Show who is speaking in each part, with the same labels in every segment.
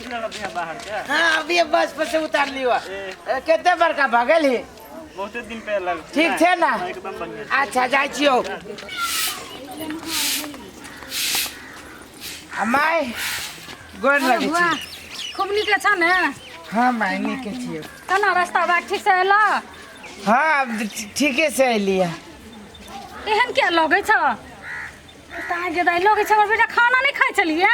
Speaker 1: बाहर से।
Speaker 2: हाँ, अभी बस पर से उतार लियो।
Speaker 1: ए।
Speaker 2: कते बड़का भऽ गेल ही?
Speaker 1: बहुते दिन पे लग।
Speaker 2: ठीक छै ने?
Speaker 1: हाँ, एकदम बढ़िया।
Speaker 2: अच्छा, जाइ छियौ। आ माय, गोर लगै
Speaker 3: बुआ,
Speaker 2: छी।
Speaker 3: खूब नीके छ ने?
Speaker 2: हाँ माय, नीके छियौ।
Speaker 3: केना रास्ता बाट ठीक से एला?
Speaker 2: हाँ, आब ठीके से एलियै।
Speaker 3: एहन किया लगै छ? ताय गे दाइ, लगै छ हमर बेटा खाना नहि खाइ छलियै।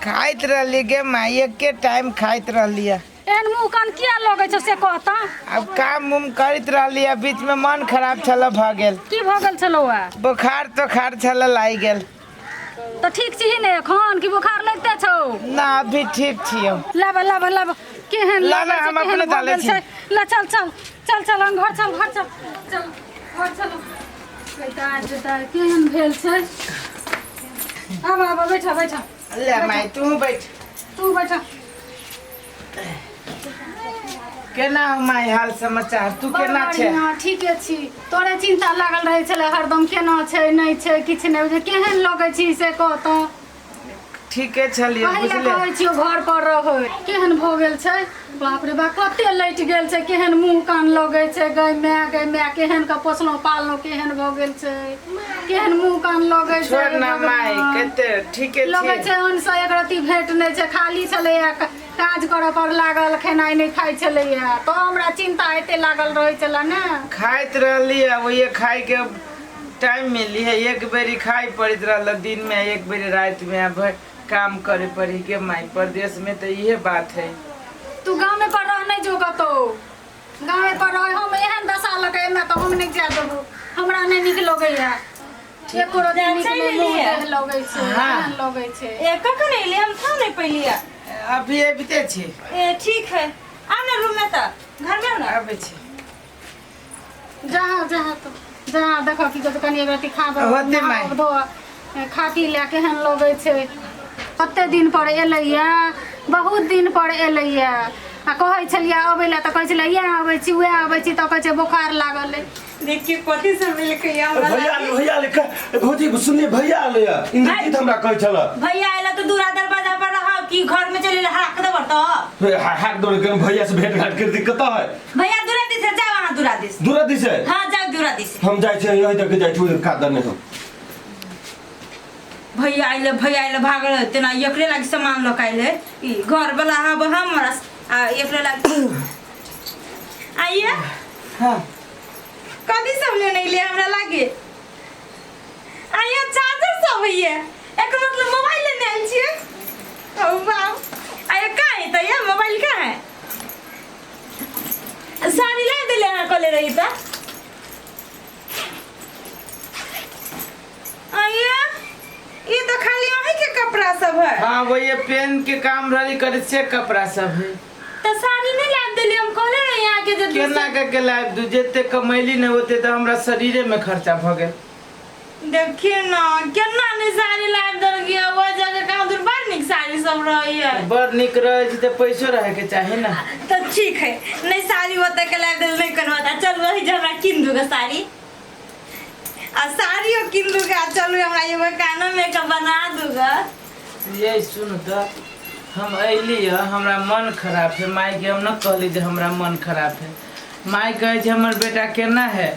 Speaker 2: खाइत रहली गे माय, एके टाइम खाइत रहलियै।
Speaker 3: एहन मुँह कान किया लगै छौ से कहता।
Speaker 2: आब काम उम करैत रहलियै, बीच में मन खराब छल भऽ गेल।
Speaker 3: की भऽ गेल छलौ?
Speaker 2: बोखार तोखार छल लागि गेल।
Speaker 3: तऽ ठीक छी ने एखन कि बोखार लगिते छौ?
Speaker 2: ना, अभी ठीक छियौ।
Speaker 3: लाब लाब लाब, केहन
Speaker 2: ला,
Speaker 3: लगै छै,
Speaker 2: हम
Speaker 3: केहन
Speaker 2: अपने
Speaker 3: भऽ
Speaker 2: डालै
Speaker 3: गेल
Speaker 2: छी।
Speaker 3: छै। ला, चल चल चल चल, हम घर चल, घर चल, चल घर चल। बेटा बेटा, केहन भेल छै? आब आब, बैठा बैठा।
Speaker 2: ले माय, तू बैठ।
Speaker 3: तू बैठा।
Speaker 2: केना हो माय हाल समाचार? तू
Speaker 3: बड़
Speaker 2: केना छै?
Speaker 3: बढ़िआँ, ठीके छी। तोरे चिन्ता लागल रहै छलै हरदम, केना छै नहि छै, किछु नहि बुझै, केहन लगै छी से कह तऽ।
Speaker 2: ठीके छलियै।
Speaker 3: कही लए
Speaker 2: बुझले।
Speaker 3: कहै छियौ घर पर रहै। केहन भऽ गेल छै, बाप रे बाप, कते लटि गेल छै, केहन मुँह कान लगै छै। गै माय, गै माय, केहन के पोसलहुँ पाललहुँ, केहन भऽ गेल छै, केहन मुँह कान लगै छै।
Speaker 2: छोड़ ना माय।
Speaker 3: भगवान।
Speaker 2: कते ठीके
Speaker 3: लगै
Speaker 2: छी।
Speaker 3: छै अन्न एक रत्ती भेट नहि छै, खाली छलैया, काज करऽ पर लागल, खेनाइ नहि खाइ छलैया, तऽ हमरा चिन्ता एते लागल रहै छलै ने।
Speaker 2: खाइत रहली आ वही खाइके टाइम मिली है, एक बेरी खाइ पड़ैत रहल दिन में, एक बेरी राति में। अब काम करे पड़ी के माय, परदेश में तो इहे बात है।
Speaker 3: तू गामे पर रह, नहि जो कतौ, गामे पर रह। हम एहन दशा लऽ कऽ एना तऽ हम नहि जाय देबो, हमरा नहि नीक लगैया एको रत्ती, नीक
Speaker 4: चलि
Speaker 3: नहि मुँह
Speaker 4: एलियै।
Speaker 3: देह लगै छै।
Speaker 2: हाँ।
Speaker 3: एहन लगै छै।
Speaker 4: ए, कखन एलियै? हम था नहीं पैलियै।
Speaker 2: अभी अबिते छी।
Speaker 4: ए, ठीक है, आ ना रूम में, तऽ घर में आओ ना।
Speaker 2: आबै छी।
Speaker 3: जहाँ जहाँ तो जहाँ देखो की कहै छै, कनि एक रत्ती खा
Speaker 2: होतै माय।
Speaker 3: धो खा पी लए, केहन लगै छै। कते दिन पर एलैया, बहुत दिन पर एलैया। आ कहै छलियै अबै लए तऽ कहै छलै इएह अबै छी, उएह अबै छी, तऽ कहै छै बोखार लागल अइ।
Speaker 4: देखिए कथी से मिल के हमरा
Speaker 5: भैया
Speaker 4: लागी।
Speaker 5: भैया ले भौजी, सुनलिए, भैया आले या इंद्रजीत हमरा कहै छल।
Speaker 4: भैया आइला तो दूरा दरवाजा पर रह कि घर में चले हाक देबर तो
Speaker 5: हाक दौड़ के भैया से भेंट घाट कर दिक्कत है।
Speaker 4: भैया दूरा दिस है, जाओ अहाँ दूरा दिस।
Speaker 5: दूरा दिस है?
Speaker 4: हाँ, जाओ दूरा दिस।
Speaker 5: हम जाइ छियै, यही तक जाइ छी, कादर नहीं हम।
Speaker 4: भैया आइले, भैया आइले, भागल तेना एकरे लागी सामान लऽ के आइले। ई घर वाला हब हमरा आ एकरे लागी आइए।
Speaker 2: हाँ।
Speaker 4: कथी सब लेने एलियै हमरा लागे? आइए, चार्जर सब होइए, एकर मतलब मोबाइल लेने आयल छियै। ओ बाप, आइए, कहाँ है तऽ ये मोबाइल कहाँ है? साड़ी ला देले अहाँ कहले रही तऽ। आइए, ई तऽ खाली अहीं के कपड़ा सब है।
Speaker 2: हाँ, वही पेन के काम रही करे से कपड़ा सब है।
Speaker 4: तऽ साड़ी नहीं लाबि देली? हम कहले रही अहाँके जे
Speaker 2: केना के के लाबि दू? जते कमैली ने ओते तऽ हमरा शरीरे में खर्चा भऽ गेल।
Speaker 4: देखिए ना, केना नहीं साड़ी लाबि देलकै। ओहि जगह कहाँ दूर बड़ नीक साड़ी सब रहैया।
Speaker 2: बड़ नीक रहै छै तऽ पैसो रहै के चाही ने।
Speaker 4: तऽ ठीक है, नहीं साड़ी ओतऽ के लाबि देल, नहीं कोनो बात। चल वही जे हमरा कीन दूगा साड़ी, आ साड़ियो कीन दूगा। चलू, हमरा एगो कानो मेकअप बना दूगा।
Speaker 2: ये सुन तऽ, हम अयली है, हमरा मन खराब है। मायके हम न कहली जे हमरा मन खराब है। माय कहै छै हमर बेटा केना है,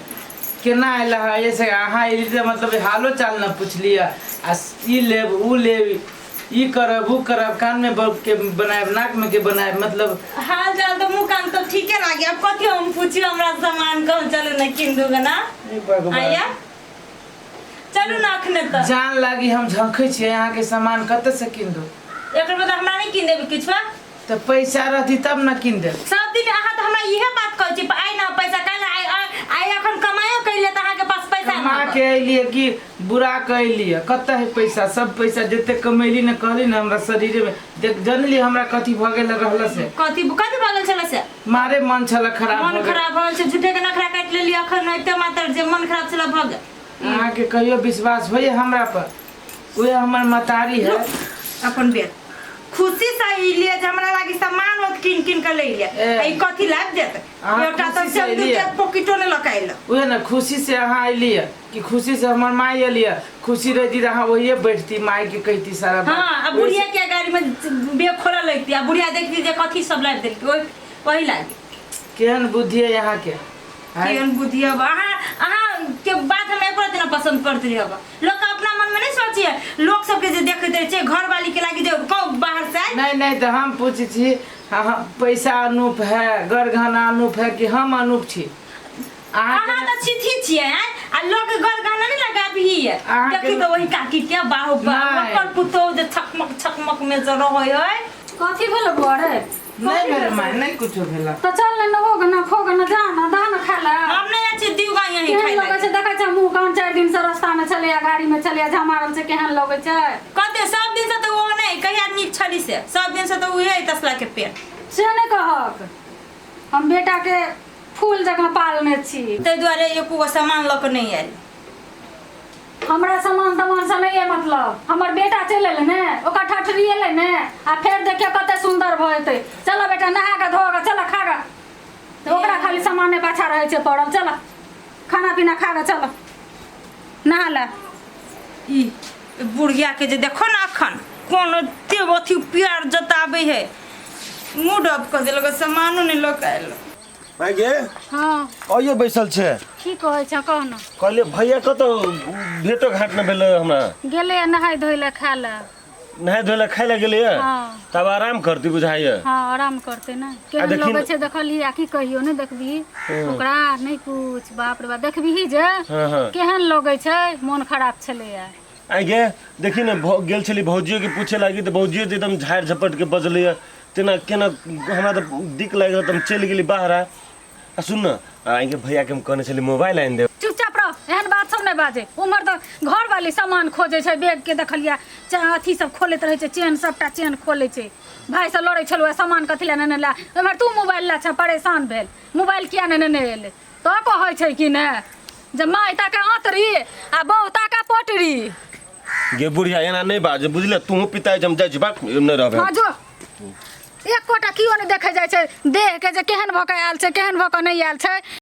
Speaker 2: केना आयल है। ऐसे अहाँ अयली तऽ मतलब हालो चाल न पुछलियै। आ ई लेब, ऊ लेब, ई करब, ऊ करब, कानमे के बनायब, नाकमे के बनायब, मतलब
Speaker 4: हाल चाल तऽ मुँह कान तऽ ठीके लागे। अब कथी हम पूछियो? हमरा सामान कहूँ चलू ने कीन दूगा ना।
Speaker 2: हे भगवान।
Speaker 4: आइया, चलू ना अखने तऽ।
Speaker 2: जान लागी हम झंखै छियै, अहाँके सामान कतऽ से कीन दू?
Speaker 4: एकर बाद हमरा नहि कीन देबै किछु?
Speaker 2: तऽ पैसा रहती तब ने कीन देब।
Speaker 4: सब दिन अहाँ तऽ हमरा इहे बात कहै छी, आइ ना पैसा, काल्हि आइ, आइ अखन कमायो कैले तऽ अहाँके पास पैसा
Speaker 2: कमा
Speaker 4: ना।
Speaker 2: के अयलियै कि बुरा के अयलियै? कतऽ है पैसा? सब पैसा जते कमैली ने, कहली ने, हमरा शरीरे में देख जनली हमरा कथी भऽ गेल रहल से।
Speaker 4: कथी कथी भऽ गेल छलै से?
Speaker 2: मारे मन छल खराब।
Speaker 4: मन
Speaker 2: भऽ गेल।
Speaker 4: खराब भऽ गेल छै? झूठे के नखरा काटि लेलियै अखन एते मात्र जे मन खराब छलै भऽ गेल।
Speaker 2: अहाँके कहियो विश्वास होइए हमरा पर? उहे हमर मतारी है।
Speaker 4: अपन बेर खुशी से अइलियै जे हमरा लागी सामान होत किन किन के ले लियै।
Speaker 2: ए।
Speaker 4: ई कथी लाबि देत?
Speaker 2: अहाँ
Speaker 4: एकटा तऽ
Speaker 2: खुशी से
Speaker 4: चल
Speaker 2: अइलियै।
Speaker 4: के पॉकेटो नहि लऽ के अइलो।
Speaker 2: उहे ने, खुशी से अहाँ अयलियै। कि खुशी से हमर माई एलियै, खुशी रहती तऽ अहाँ वहिए बैठती, माई के कहती सारा बात।
Speaker 4: हाँ, आ बुढ़िया के गाड़ी में बेग खोला लगती, आ बुढ़िया देखती जे कथी सब लाबि देलकै, ओहि वही लागे।
Speaker 2: केहन बुद्धि है यहाँ के? आँय?
Speaker 4: केहन बुद्धि अब अहाँ अहाँ के बात हमरा एको रत्ती ना पसंद पड़त रही। अब लोग के अपना मन में नहीं सोचिए, लोग सबके जे देखैत रहे छै घरवाली के लागी जे कहूँ बाहर से आयल।
Speaker 2: नहीं नहीं, तो हम पूछै छी, हाँ, हाँ, पैसा अनूप है, गरगहना अनूप है कि हम अनूप छी?
Speaker 4: अहाँ तऽ छिथी छियै आँय, आ लोग के गल गहना नहीं लगाबी है।
Speaker 2: अहाँके-
Speaker 4: देखी तऽ वही काकी के बाहु बाहु
Speaker 2: नहि।
Speaker 4: ओकर पुतोह जे छकमक छकमक में जे रहै है।
Speaker 3: कथी भेल बड़े?
Speaker 2: नहीं भेल माय, नहीं कुछो भेल।
Speaker 3: तऽ चल ने, नहो गे, ना खो गे, ना जा ना दा ना खा ला।
Speaker 4: हम नहीं जाइ छी, दिउ गा यहीं
Speaker 3: केहन
Speaker 4: खाइ
Speaker 3: लगै
Speaker 4: लागी।
Speaker 3: छै देखै छै मुँह कान, 4 दिन से रास्ता में छलैया, गाड़ी में छलैया, झमारल छै, केहन लगै छै।
Speaker 4: कते सब दिन से तऽ ओ नहीं कहिया नीक छली से, सब दिन से तऽ उहे तसला के पेट।
Speaker 3: से नहि कहक, हम बेटा के फूल जकाँ पालने छी।
Speaker 4: ताहि दुआरे एको गो सामान लऽ कऽ नहि आयल।
Speaker 3: हमरा सामान तमान से नहीं है मतलब, हमर बेटा चलि एलै ने, ओकर ठठरी एलै ने, आ फेर देखियौ कते सुन्दर भऽ जेतै। चलो बेटा, नहा कऽ धो कऽ चलो खा कऽ, तऽ ओकरा खाली सामाने पाछा रहै छै पड़ल। चलो खाना पीना खा कऽ चलो नहा ले।
Speaker 4: ई बुढ़िया के जे देखो ना अखन कोन एते अथी प्यार जताबै है, मूड ऑफ कऽ देलक, सामानो नहि लऽ कऽ आयल।
Speaker 5: माय गे।
Speaker 3: हाँ।
Speaker 5: आइयो बैसल छै?
Speaker 3: की कहै छ, कह न।
Speaker 5: कहलियै भैया कतौ भेटो घाट नहि भेलै हमरा।
Speaker 3: गेलै नहाय धोय लए, खाय लए।
Speaker 5: नहाय धोय लए, खाय लए गेलैए?
Speaker 3: हाँ।
Speaker 5: तब आराम करती बुझाइए।
Speaker 3: हाँ, आराम करते ने। केहन
Speaker 5: देखी
Speaker 3: लगै छै देखलियै, आ की कहियो, नहि देखबही ओकरा, नहि पूछ, बाप रे बाप, देखबही जे
Speaker 5: हाँ हाँ
Speaker 3: केहन लगै छै, मोन खराब छलैया।
Speaker 5: आइ गे देखी ने, गेल छली भौजियो के पूछे लागी तऽ भौजियो जे एकदम झाड़ि झपट के बजलैए तेना केना, हमरा तऽ दिक लागि गेल तऽ हम चलि गेली बाहर। आ सुन न, आइ गे भैया के हम कहने छली मोबाइल आनि देब।
Speaker 3: चुपचाप रह, एहन बात सब नहि बाजे। उम्हर तऽ घरवाली सामान खोजै छै, बैग के देखलियै अथी सब खोलैत रहै छै, चेन सबटा चेन खोलै छै। भाय से लड़ै छलहुँ सामान कथी लए नेने ला, एम्हर तू मोबाइल ला छ परेशान भेल, मोबाइल किया नहि नेने एलै? तऽ कहै छै कि ने जे माय ताका अतरी आ बहू ताका पटरी।
Speaker 5: गे बुढ़िया, एना नहि बाज, बुझले? तूहू पिताइ, हम जाइ छी, बात नहि रहबै।
Speaker 3: हाँ जो, एकोटा कियो नहि देखै जाइ छै देह के जे केहन भऽ कऽ आयल छै, केहन भऽ कऽ नहि आयल छै।